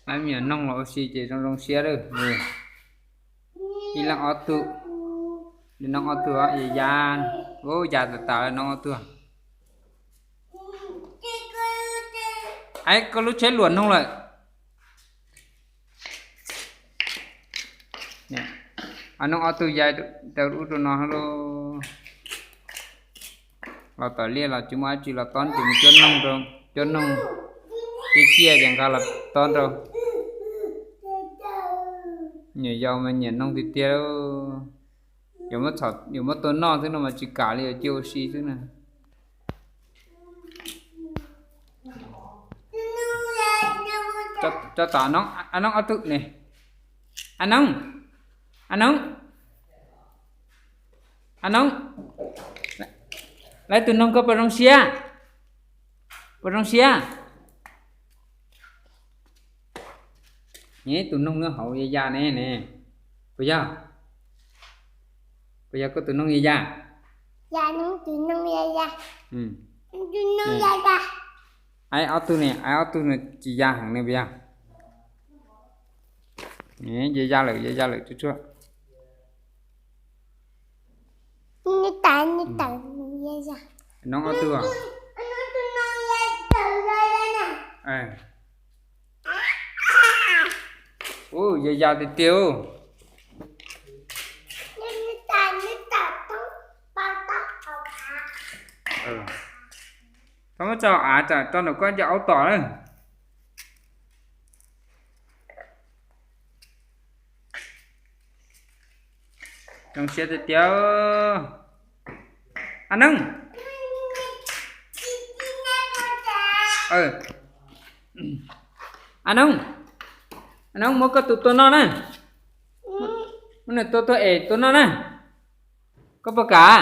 Pab me nyuam noog los ua si ces zoo zoo siab lawm. Ib leeg ob tug, li noog ob tug, ya ya, ya tas tas li noog ob tug. Aib, koj lub tsheb luam noog lawm. Noog ob tug ya rau ub rau no lauj. Los tom liaj los tsis muaj dab tsi los tob ces mus cuab noog rau, cuab noog ciaj ciaj ces nqa los tob rau. Nyuam yaus mas nyiam noog tiag tiag. Yuav muab tua noj xwb no mas tsis kam li, yuav cia ua si xwb na. Tso tom, a noog ob tug ne. A noog, a noog, a noog, lawv tus noog koj puas zoo siab? Puas zoo siab? Tus noog nyob hauv ya ya ne ne. Puas yog? Puas yog koj tus noog ya ya? Aib ob tug ne, aib ob tug no tsis ya heev ne puas yog? Ya ya lawm, ya ya lawm tsuag tsuag. Noog ob tug. Ua ya ya tiag tiag. Txhob muab tso av, tsam tso ntawm koj cov aub tom na. Zoo siab tiag tiag. A Noog, a Noog, a Noog, muab koj tus tua noj na. Muab nws tua tuag es tua noj na. Koj puas kam?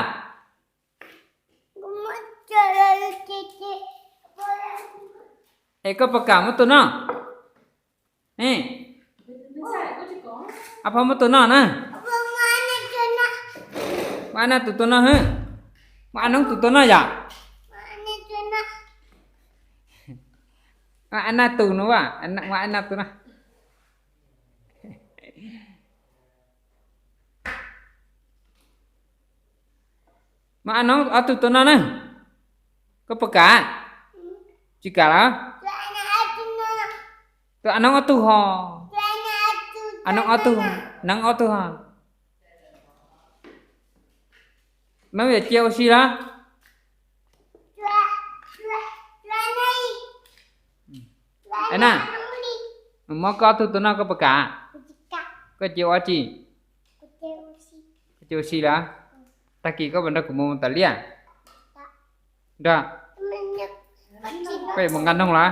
Es koj puas kam muab tua noj? A Phoj, muab tua noj na. Muab a Naj tus tua noj hwb. Muab a Noog tus tua noj yom. Muab a Naj tus no, muab a Naj tus no. Muab a Noog ob tug tua noj na. Koj puas kam? Tsis kam los? Tua a Noog ob tug ho. A Noog ob tug, Noog ob tug ho. Noog yuav cia ua si los? A Naj, muab koj ob tug tua noj koj puas kam? Koj cia ua tsi? Koj cia ua si los? Tag kis koj puas nrog kuv mus tas liaj? Nrog. Koj yuav mus nqa noog los?